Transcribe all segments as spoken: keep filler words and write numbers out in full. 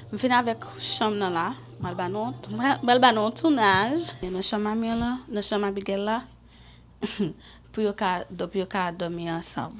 M fin avèk chanm nan la. M pral ba nou, m pral ba nou yon tounaj. Nan chanm Amir la, nan chanm Abigail la, pou yo ka, pou yo ka dòmi ansanm.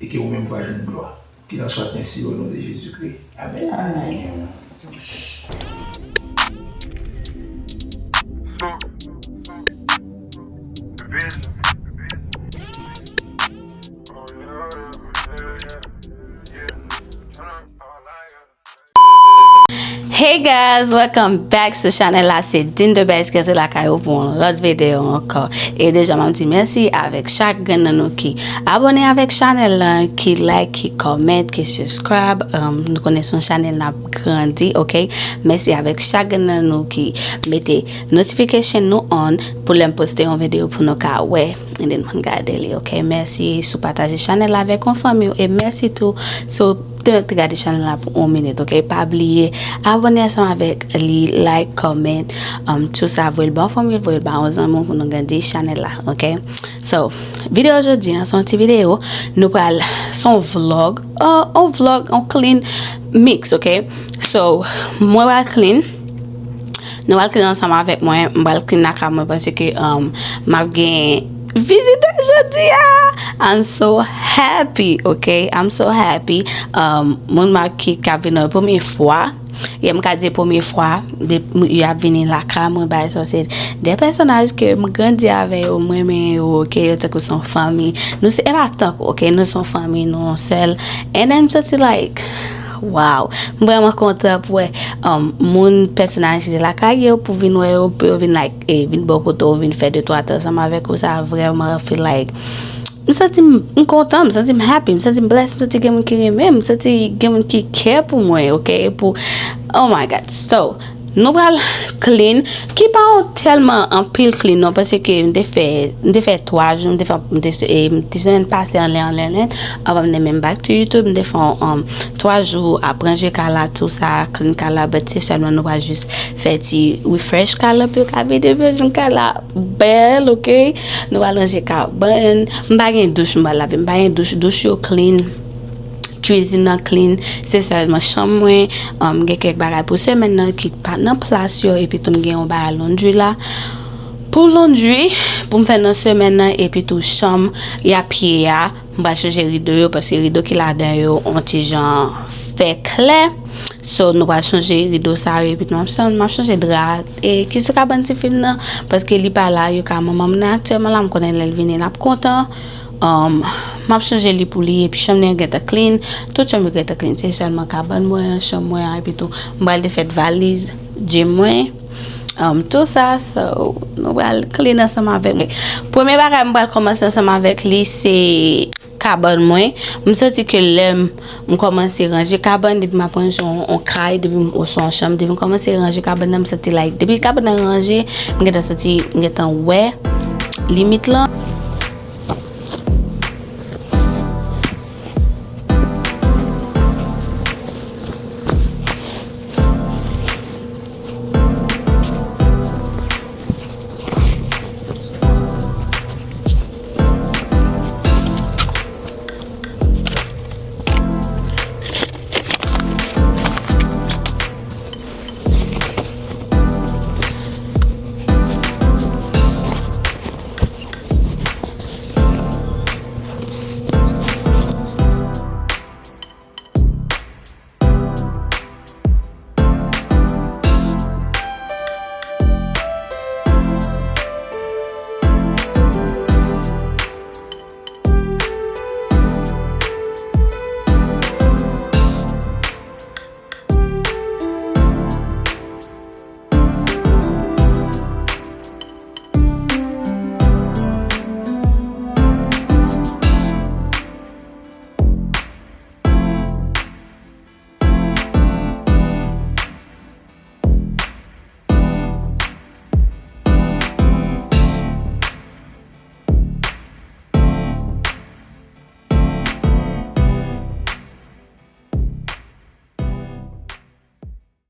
E ke ou menm va jwenn glwa. Qu'il en soit ainsi au nom de Jésus-Christ. Amèn. Amèn. Hey guys, welcome back sou chanèl la. Se Dean the Best ki rete lakay ou pou yon lòt videyo ankò. E deja m ap di mèsi avèk chak grenn nan nou ki abòne avèk chanèl la, ki like, ki comment, ki subscribe. Um, nou konnen se yon chanèl n ap grandi, ok? Mèsi avèk chak grenn nan nou ki mete notification nou on pou lè m poste yon videyo pou nou ka wè. And then mwen gade li, ok? Mèsi si w pataje chanèl la avèk yon fanmi w. E mèsi tou si w te mèt gade chanèl la pou yon minit, ok? Pa bliye abòne ansanm avèk li, like, comment, um, tout sa, voye l ba yon fanmi, voye l ba yon zanmi w pou nou grandi chanèl la, ok? So, videyo jodi an, se yon ti videyo, nou pral, se yon vlog, uh, yon vlog, yon clean mix, ok? So, mwen pral clean, nou pral clean ansanm avèk mwen, m pral clean lakay mwen paske, um, m ap gen vizitè jodi a. I'm so happy, ok? I'm so happy. Um, moun m ap ki, k ap vin nan premye fwa. Yeah, m ka di premye fwa, de, m, y ap vini lakay mwen, bagay sa, se de pèsonaj ke m grandi avè yo, m renmen yo, ok? Yo tankou se yon fanmi. Nou se, e pa tankou, ok? Nou se yon fanmi, nou yon sèl. And then m santi like, wow. M vrèman kontan pou wè, um, moun, pèsonaj ki te lakay yo, pou vin wè yo, pou yo vin like, e, vin bò kote w, vin fè de twa tan ansanm avèk ou, sa vrèman feel like, m santi m, m kontan, m santi m happy, m santi m blessed, m santi gen moun ki renmen m, m santi gen moun ki care pou mwen, ok? Pou, oh my God. So, nou pral clean, ki pa yon tèlman anpil clean non, paske m te fè, m te fè twa jou, m te fè, m te, e, m te semèn pase anlè, anlè, anlè, anvan m te menm back to YouTube, m te fè yon, um, twa jou ap ranje kay la, tou sa, clean kay la, but se sèlman nou pral jis fè ti refresh kay la, pou yo ka vide, vide kay la bèl, ok? Nou pral ranje kabann. M pa gen douch, m pral lave. M pa gen douch, douch yo clean. Kwizin nan clean. Se sèlman chanm mwen, um, gen kèk bagay pou semèn nan ki pa nan plas yo, epi tou m gen yon bagay laundry la. Pou laundry, pou m fè nan semèn nan, epi tou chanm y ap ye a, m pral chanje rido yo, paske rido ki ladan yo, on ti jan fè klè. So, nou pral chanje rido sa yo, epi tou m ap chan-, m ap chanje dra, e, ki sou kabann tifi m nan, paske li pa la, yo ka manman m nan aktyèlman la, m konnen lè l vini, l ap kontan. Um, m ap chanje li pou li, epi chanm li an gentan clean, tout chanm yo gentan clean, se sèlman kabann mwen an, chanm mwen an, epi tou, m pral defèt valiz gym mwen, um, tou sa, so, nou pral clean ansanm avèk mwen. Premye bagay m pral kòmanse ansanm avèk li, se kabann mwen. M santi ke lè m, m kòmanse ranje kabann, depi m ap ranje yon, yon kay, depi m, oswa yon chanm, depi m kòmanse ranje kabann nan, m santi like, depi kabann nan ranje, m gentan santi, m gentan wè limit lan.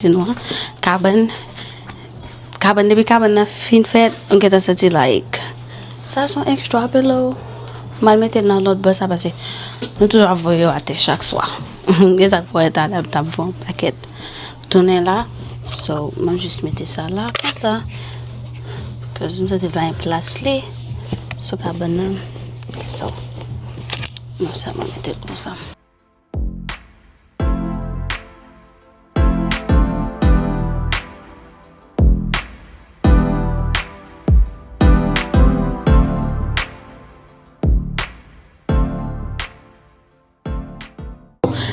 Di nou an, kabann, Kabann, depi kabann nan fin fèt, ou gentan santi like, sa se yon extra pillow. M al mete l nan lòt bò sa, paske nou toujou ap voye yo atè chak swa. E sa k fè w wè talè m t ap voye yon pakèt tounen la. So, mwen jis mete sa la konsa. Cause m santi l pa gen plas li sou kabann nan. So, mwen sèlman mete l konsa.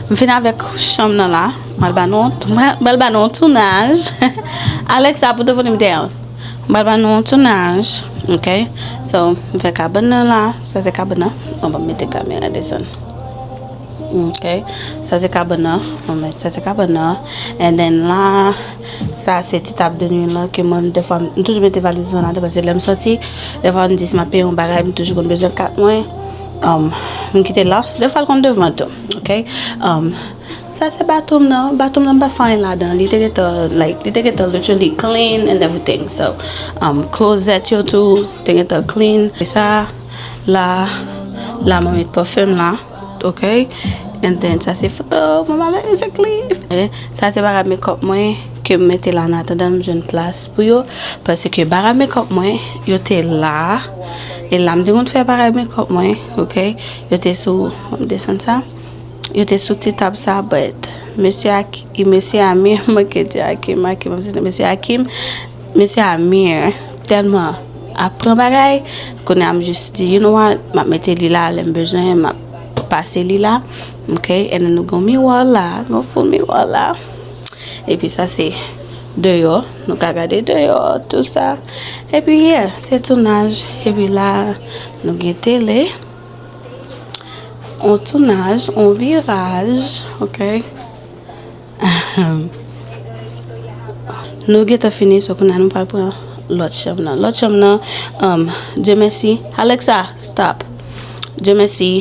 M fin avèk chanm nan la. M pral ba nou, m pral ba nou yon tounaj. Alexa, pou telefòn m te an. M pral ba nou yon tounaj. Ok. So, m fè kabann nan la. Sa se kabann nan. Bon, ban m mete kamera desann. Ok. Sa se kabann nan. Bon, men, sa se kabann nan. And then la, sa se ti tab de nwi lan ke mwen, defwa, m toujou mete valiz mwen ladan, paske lè m sòti, defwa, m di si m ap peye yon bagay, m toujou konn bezwen kat mwen. Um, m kite l la. Defwa, l konn devan tou. Ok. Um, sa se batou m nan. Batou m nan, m pa fè anyen ladan. Li te gentan, like, li te gentan literally clean and everything. So, um, closet yo tou te gentan clean. E sa, la, la, mwen met parfum la. Ok. And then, sa se foto mwen avèk Jacqueline. Eh, sa se bagay makeup mwen ke m mete la an atandan m jwenn plas pou yo. Paske bagay makeup mwen, yo te la. E la, m te konn fè bagay makeup mwen, ok? Yo te sou, m desann sa. Yo te sou ti tab sa, but mesye Ak-, mesye Amir, m manke di Akim, Akim, m se mesye Akim, mesye Amir tèlman ap pran bagay, kounye a m jis di, you know what, m ap mete li la, lè m bezwen, m ap pase li la, ok? And then nou gen miwa la, gen full miwa la. Epi sa se deyò, nou ka gade deyò, tou sa. Epi, yeah, se tounaj. Epi la, nou gen tele. On tounaj, on viraj, ok? Nou gentan fini, so kounye a nou pral pran lòt chanm nan. Lòt chanm nan, um, Dye mèsi. Alexa, stop. Dye mèsi,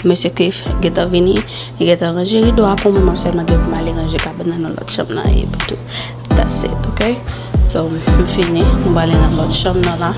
mesye Cliff gentan vini. Li gentan ranje rido a pou mwen, mwen sèlman gen pou m ale ranje kabann nan nan lòt chanm nan epi tou. That's it, ok? So, m fini. Nou prale nan lòt chanm nan la.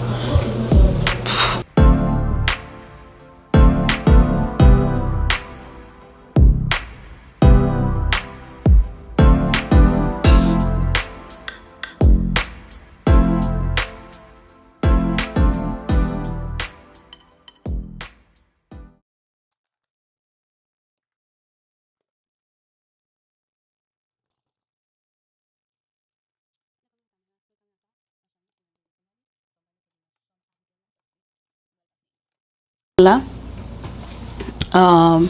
La. Um,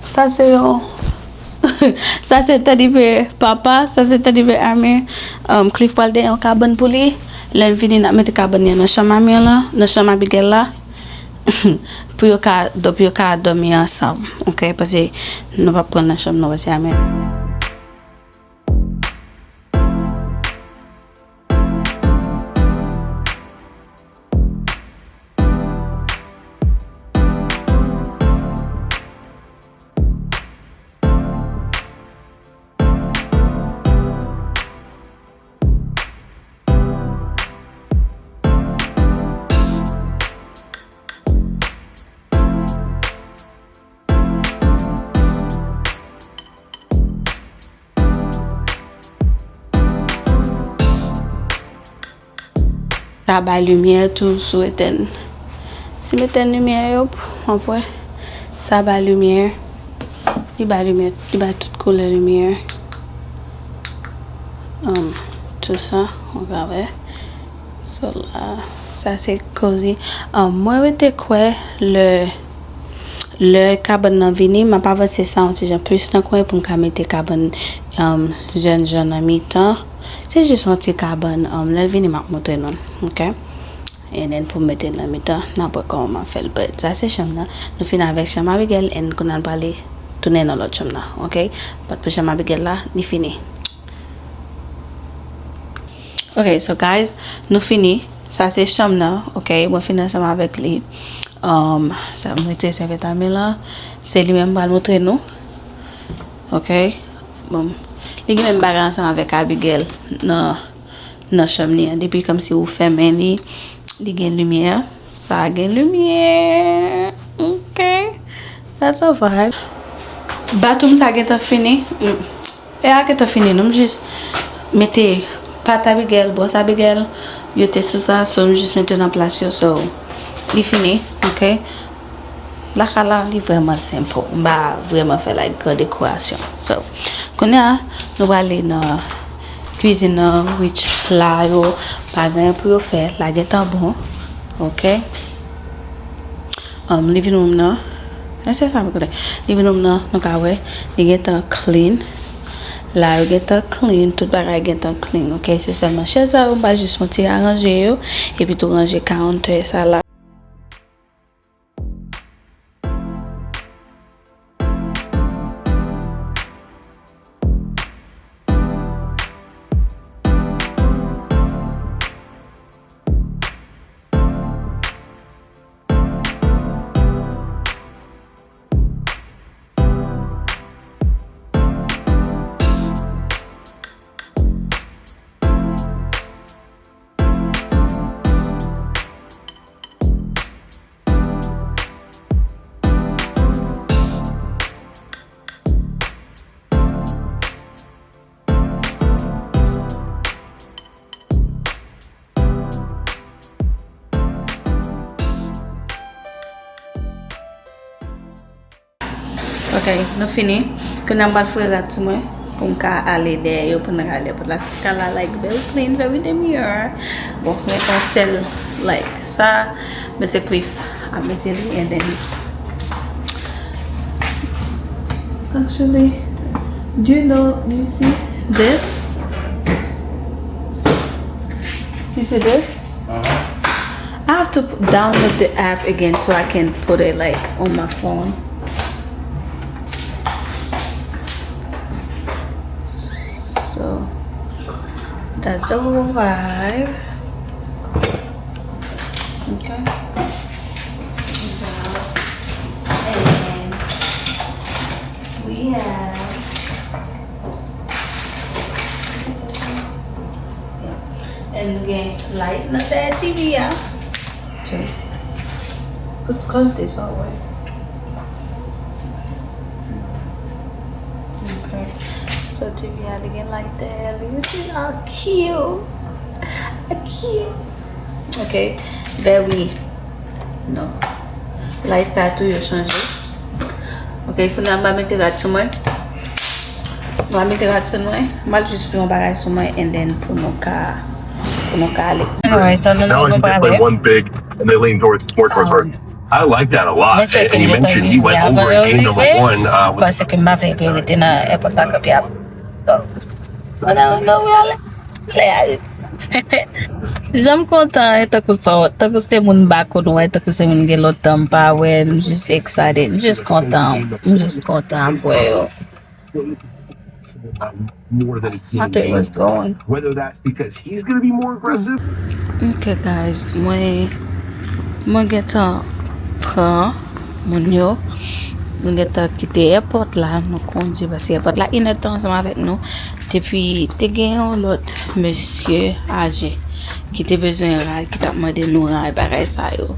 sa se yon, sa se tèdibe papa, sa se tèdibe Amir. Um, Cliff pral dèyè yon kabann pou li. Lè l vini, n ap mete kabann li an nan chanm Amir lan, nan chanm Abigail la. Pou yo ka, pou yo ka dòmi ansanm, ok? Paske nou p ap pran nan chanm nou, paske Amir. Sa bay limyè tou si w etèn. Si m etèn limyè yo, w ap wè, sa bay limyè. Li bay limyè, li bay tout koulè limyè. Um, tou sa, w ka wè. So la, sa se koze. Um, mwen rete kwè lè, lè kabann nan vini, m ap avanse sa yon ti jan plis nan kwen pou m ka mete kabann, um, jènjan nan mitan. Se jis yon ti kabann, um, lè l vini, m ap montre nou l, ok? And then pou m mete l nan mitan, n ap wè kòman m ap fè l. But sa se chanm nan. Nou fini avèk chanm Abigail, and kounye a n prale tounen nan lòt chanm nan, ok? But pou chanm Abigail la, li fini. Ok, so guys, nou fini. Sa se chanm nan, ok? Mwen fini ansanm avèk li. Um, sa m rete sèvyèt Amir lan. Se li menm m pral montre nou. Ok? Bon. Li gen menm bagay ansanm avèk Abigail nan nan chanm li an. Depi kòmsi ou fèmen li, li gen limyè. Sa gen limyè. Ok. That's a vibe. Bathroom sa gentan fini. Mm. E a gentan fini, non, m jis mete pat Abigail, bwòs Abigail, yo te sou sa, so m jis mete nan plas yo, so, li fini, ok? Lakay la, li vrèman senp, m pa vrèman fè, like, gran dekorasyon. So, kounye a, nou prale nan kwizin nan, which la yo pa gen pou yo fè, la gentan bon, ok? Um, living room nan. Èske sa m konnen? Living room nan, nou ka wè, li gentan clean. La yo gentan clean, tout bagay gentan clean, ok? Se sèlman chèz sa yo, m ba jis yon ti aranje yo, epi tou ranje counter sa la. Ok, nou fini. Kounye a m pral foure rad sou mwen pou m ka ale dèyè yo, pou n rale pòt la. Kay la, like, very clean, very demure. Bon, men yon sèl, like, sa, men se Cliff ap mete li, and then, actually, do you know, do you see this? You see this? Uh-huh. I have to download the app again so I can put it, like, on my phone. So, that's the whole vibe. Okay. And we have And gen light nan dèyè T V a. Okay. Put, close this all the way. Okay. So T V a, li gen light dèyè li. You see how cute? How cute. Okay. Very, no. Light sa tou yo chanje. Ok, kounye a m va mete rad sou mwen. M va mete rad sou mwen. M al jis fè yon bagay sou mwen and then pou nou ka, pou nou ka ale. Anyway, so nou, nou, nou prale. One big, and they lean towards, more towards her. I like that a lot. And, and he mentioned he went over and aimed on the one, uh, with paske m pa vle ke rete nan èpòt la kanpe ap. Bon, nou, nou, nou ale. Lè a, jan m kontan, e tankou sa, tankou se moun back ou nou wè, tankou se moun gen lontan m pa wè, m jis excited, m jis kontan, m jis kontan ap wè yo. I thought it was going. Ok, guys, mwen, mwen gentan pran moun yo. Nou gentan kite èpòt la, nou kondui paske èpòt la inèdtan ansanm avèk nou. Epi te gen yon lòt mesye aje ki te bezwen ray, ki t ap mande nou ray, bagay sa yo.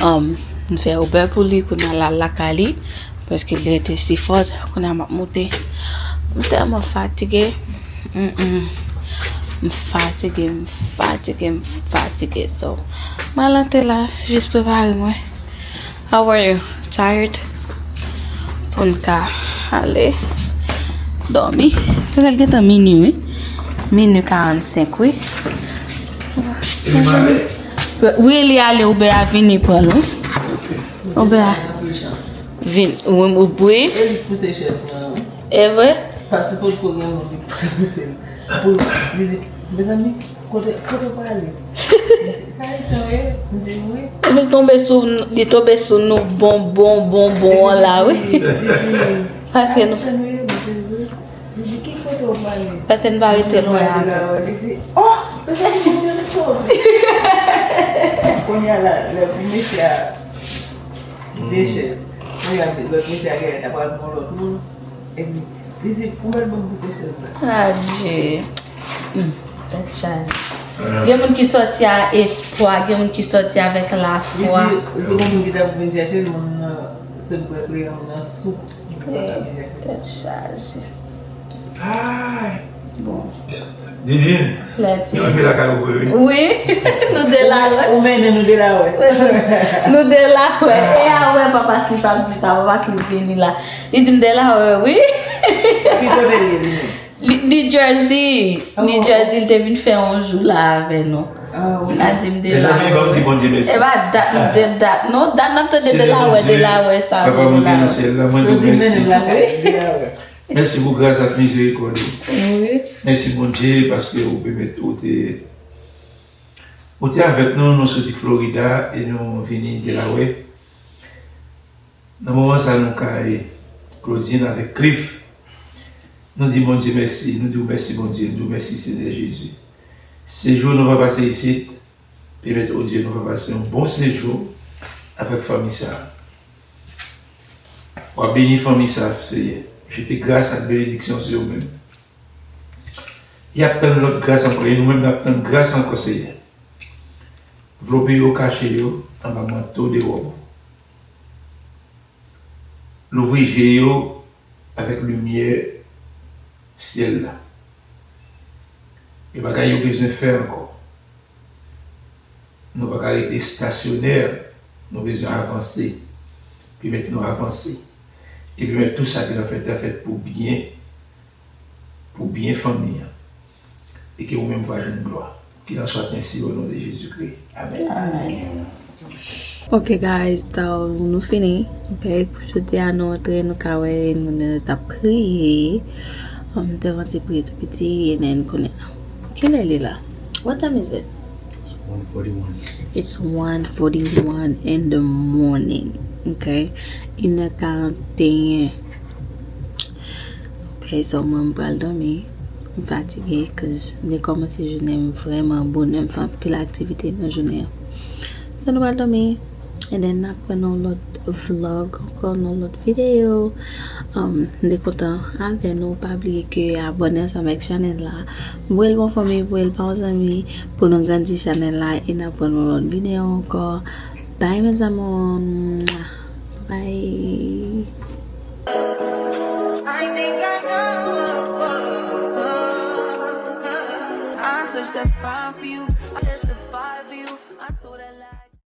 Um, m fè Uber pou li, kounye a l al lakay li, paske lè te si fò, kounye a m ap moute. M tèlman fatige. Mm, mm. M fatige, m fatige, m fatige. So, m al antre la, jis prepare mwen. How are you? Tired? Pou n ka ale dòmi. Petèt gentan minui, wi. Minui karannsenk, wi. Wi, li ale, Uber a vini pran l, wi. Uber a vin, wi, wi. E li k pouse chèz mwen an, wi. E vre? Paske potko gen moun ki pouse l. Pou li di, mezanmi, kote, kote w prale? Sa Ayisyen w ye? M di, wi. Epi l tonbe sou, li tonbe sou nou bon, bon, bon, bon an la, wi. Li di, paske nou Ayisyen w ye? M di, wi. Li di, ki kote w prale? Paske nou pa rete lwen avè l. Li di, oh, mezanmi, Bondye nou sove. Kounye a la, lè pou mesye a de chèz. Kounye a, lòt mesye a genlè ta pral pran lòt moun. Epi, li di, ou mèt ban m pouse chèz la. Adje. Hmm, tèt chaje. Gen moun ki sòti a espwa, gen moun ki sòti avèk lafwa. Li di, ou te gen moun ki t ap vin chèche l, moun nan, sèl prèk li, moun nan sou. Li pa ka vin chèche l. Tèt chaje. Ay. Bon. Didin. Lè ti. Yo fè lakay ou vre, wi. Wi, nou de la wè. Ou mennen nou de la wè. Nou de la wè. E a wè papa ki pa di sa, papa ki vini la. Li di m de la wè, wi. Ki kote li ye li menm? Li- New Jersey. New Jersey, li te vin fè yon jou la avè nou. Ah, wi. N a di m de la Mezanmi, ban m di wè. Bondye mèsi. E pa dat nou de dat. Non, dat n ap tande de Senyè la wè, de Bondye, la wè sa. Papa, Vini mwen la gen nan wè. syèl la, mwen Yo di di mennen m mèsi. lakay, de la wè. Mèsi pou gras ak mizerikòd ou. Wi. Mèsi Bondye paske ou pèmèt ou te ou te avèk nou, nou soti Florida e nou vini de la wè. Nan moman sa nou kay Claudine avèk Cliff. Nou di Bondye mèsi, nou di w mèsi Bondye, nou di w mèsi Senyè Jezi. Sejou nou va pase isit, pèmèt o Dye nou va pase yon bon sejou avèk fanmi sa. W a beni fanmi sa, Senyè. Jete gras ak benediksyon sou yo menm. Y ap tann lòt gras ankò, e nou menm n ap tann gras ankò, Senyè. Vlope yo, kache yo anba manto de wòb ou. Louvri je yo avèk limyè syèl la. E bagay yo bezwen fè ankò. Nou pa ka rete estasyonè, nou bezwen avanse. Pèmèt nou avanse. E pèmèt tou sa ki nan fèt la fèt pou byen, pou byen fanmi an. E ke ou menm va jwenn glwa. Qu'il en soit ainsi au nom de Jésus-Christ. Amen. Ok guys, so nou fini. Ok, pou jodi a nou antre, nou ka wè nou t ap priye. Um, devan ti priye tou piti, e nen kounye a. Kilè li la? What time is it? It's one forty-one. It's one forty-one in the morning. Ok, inè karanteyen. Ok, so mwen m pral dòmi. M fatige, cause m te kòmanse jounen m vrèman bonè, m fè anpil aktivite nan jounen an. So nou pral dòmi, and then n ap wè nan lòt vlog ankò, nan lòt videyo. Um, m te kontan avè nou, pa bliye ke abòne ansanm avèk chanèl la. Voye l ba yon fanmi, voye l ba yon zanmi pou nou grandi chanèl la, e n ap wè nan lòt videyo ankò. Bye mes amours. Bye.